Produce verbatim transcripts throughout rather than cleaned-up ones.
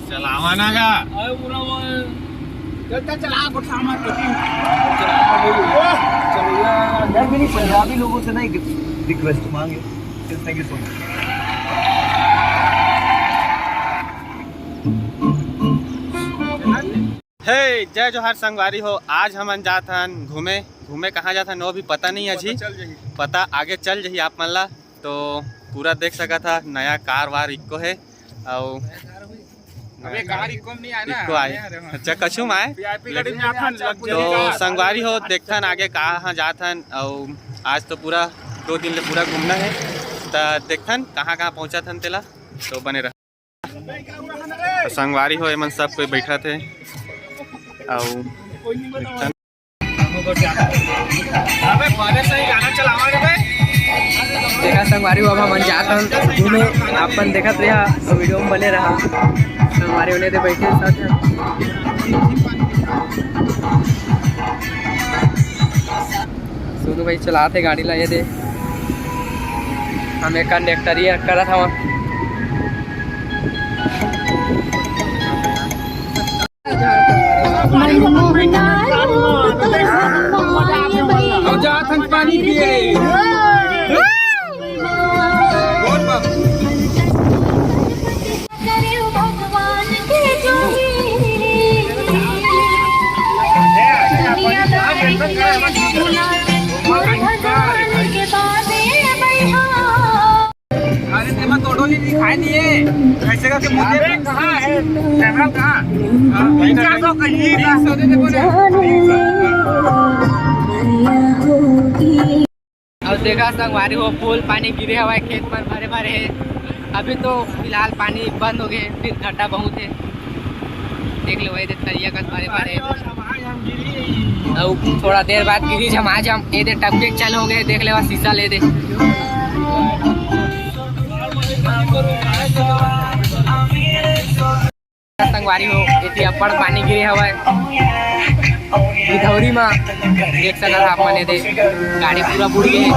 चलावा ना का। चल, चल, चला, गोठा मार, गोठी। चलो यार, यार, मेरी पंजाबी लोगों से ना एक रिक्वेस्ट मांगे। Thank you so much। हे, जय जोहार संगवारी हो। आज हमन जात हन घूमे। घूमे कहाँ जात हन, वो भी पता नहीं अजी। पता आगे चल जही आप मन ला। तो पूरा देख सकत हा, नया कार वार इक्को हे। अउ अबे, कार इक्को में नहीं आए ना। इक्को आए। अच्छा, कछु में आए। VIP गाड़ी में आप मन लग तो जाएगा। संगवारी हो, देखथन आगे कहाँ जात हन। अउ आज तो पूरा दो दिन ले पूरा घूमना हे, त देखथन कहाँ कहाँ पहुँचत हन तेला। तो बने रह। तो संगवारी हो, एमन सब कोई बैठत हे। अउ अबे, बड़े सही गाना चलावा रे बे। देखा संगवारी हो, अब हमन जात हन घूमे, आप मन देखत रहा, तो वीडियो में बने रहा। संगवारी होने दे बैठे साथ। सोनू भाई चलात हे गाड़ी ला, ये दे। हम एक कंडक्टरी करत हवन। अब जात हन पानी पिए। बोल बाबू। अरे तेमा तो डोली दिखाई नहीं है। कैसे करके मुझे अबे कहाँ है? कैमरा कहाँ? हाँ, ये क्या तो कहीं का। अब देखा संगवारी हो, full पानी गिरे हवय, खेत मन भरे भरे हे। अभी तो फिलहाल पानी बंद हो गए, फिर घटा बहुत है। देख ले वही दे तरिया कस भरे भरे। अउ थोड़ा देर बाद गिरी झमाझम, ये दे टपके चालू हो गए, देख ले वह शीशा ले दे। संगवारी हो, एती अब्बड़ पानी गिरे हवय गिधौरी म, देख सकत आप मन, एदे गाड़ी पूरा बुड़ गे हे।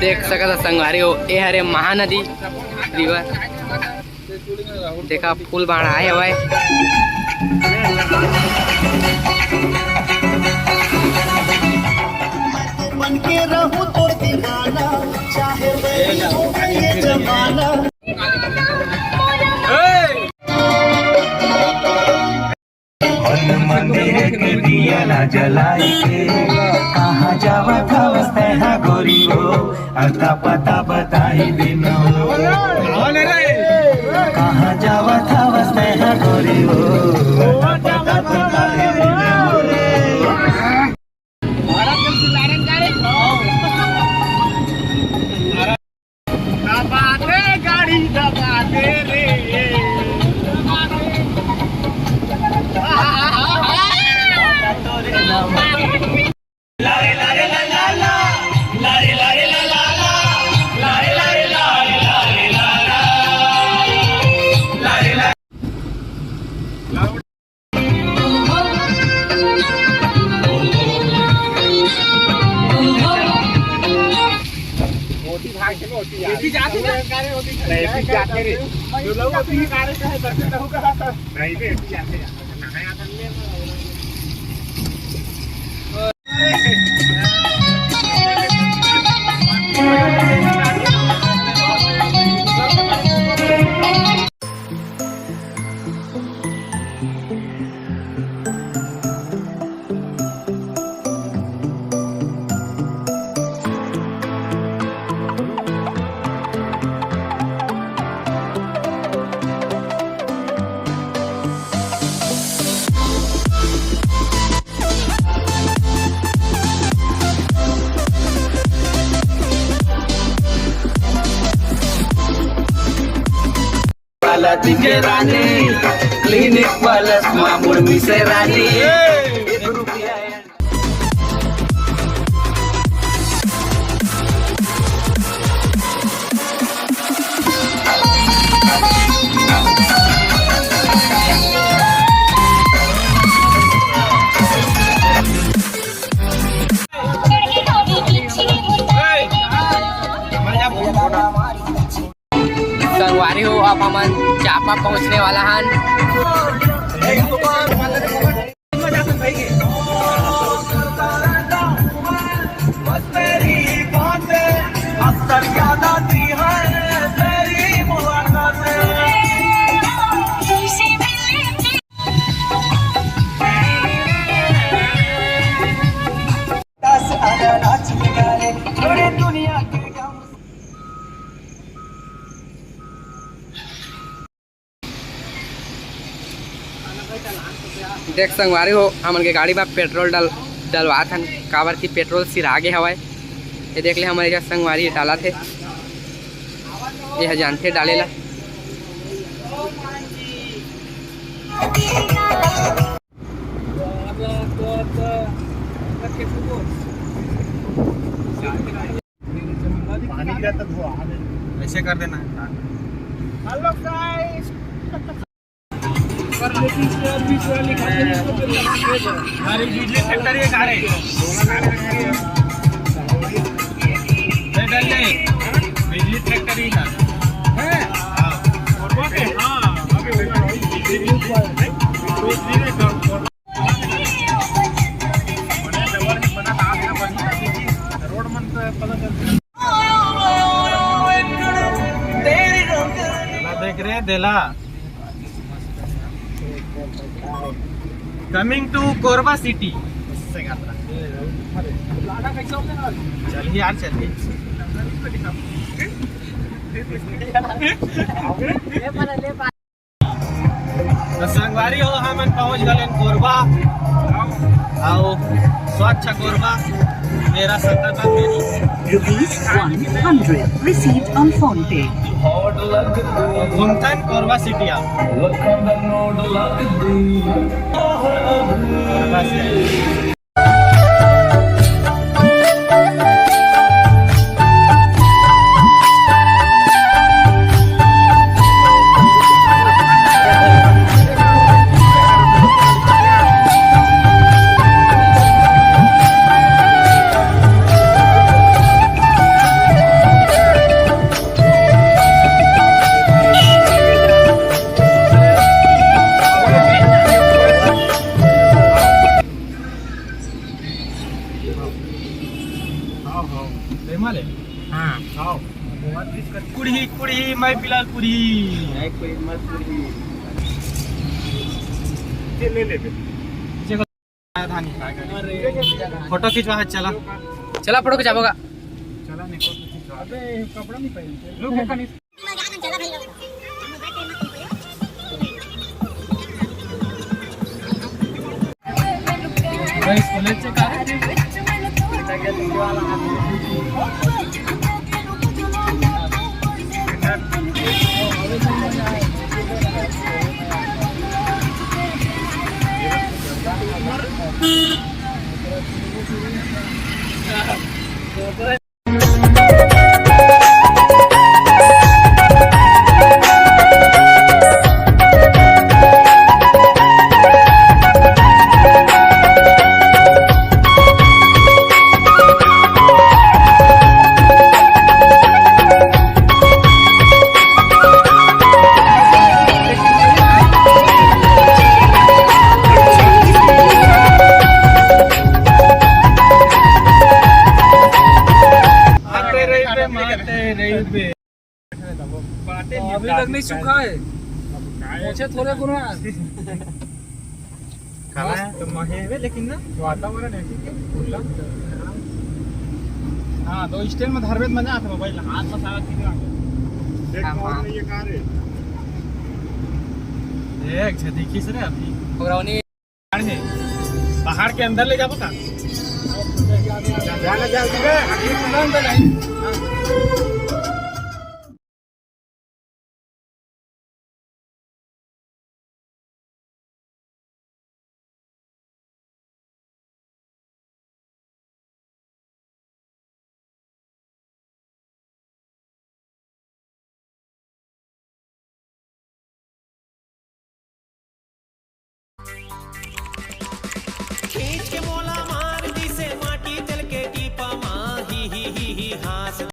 देख सकत ह संगवारी हो, ए हरे महानदी river। देखा, फूल बाढ़ आए हवय। बन के रहूं तोर दीवाना, चाहे वही हो ये जमाना। मन मंदिर के दिया ला जलाई के, कहाँ जावत हवस तैं हा गोरी हो, अता पता बताई दिन हो। कहाँ जावत हवस तैं हा गोरी हो, अता पता बताई दिन हो। दबा दे गाड़ी, दबा दे रे। वाला दिखे रानी, Clinic Plus मामुड़ मिसे रानी। पहुंचने वाला हन। देख संगवारी हो, हमन के गाड़ी में पेट्रोल डल-, डलवात हन, काबर कि पेट्रोल सिरा गे हवय। ये देख ले, हमर एक संगवारी डालत हे, ये ह जानथे डाले ला। पानी गिरा तो धुआं आ गया। ऐसे कर देना। हेलो गाइस। अरे बिजली फैक्ट्री है, कहाँ रे? नहीं, डर नहीं। बिजली फैक्ट्री का। है? हाँ। हाँ, अभी बिजली फैक्ट्री। देख रे देला। Coming to Korba city. चलिए यार, चलिए। तो संगवारी हो, हमन पहुंच गए कोरबा। आओ, स्वच्छ कोरबा। मेरा संकल्प मेरी। Rupees one hundred received on PhonePe. घूमथन कोरबा सिटी आओ। कोरबा सिटी। हाँ। कुड़ी, कुड़ी, मैं पिलाल कुड़ी। ले, ले, ले। फोटो खिंचवा है, चला। चला, फोटो खिंचाबो गा। चला, नहीं, फोटो खिंचवा। अबे, कपड़ा नहीं पहन। अभी तक नहीं सूखा है, पोछे थोड़े गुना। खाना है तो महे है, लेकिन ना वातावरण है, ठीक है, खुला। हाँ, तो स्टैंड में धरबे त मजा आता मोबाइल, हाथ में सारा चीजें आते। देख, हाँ, मोबाइल हाँ। में ये कहाँ रे? देख, अच्छा, देखिस रे अभी। पकड़ौनी। पहाड़ है। पहाड़ के अंदर ले जाबो का? जाना जल्दी में।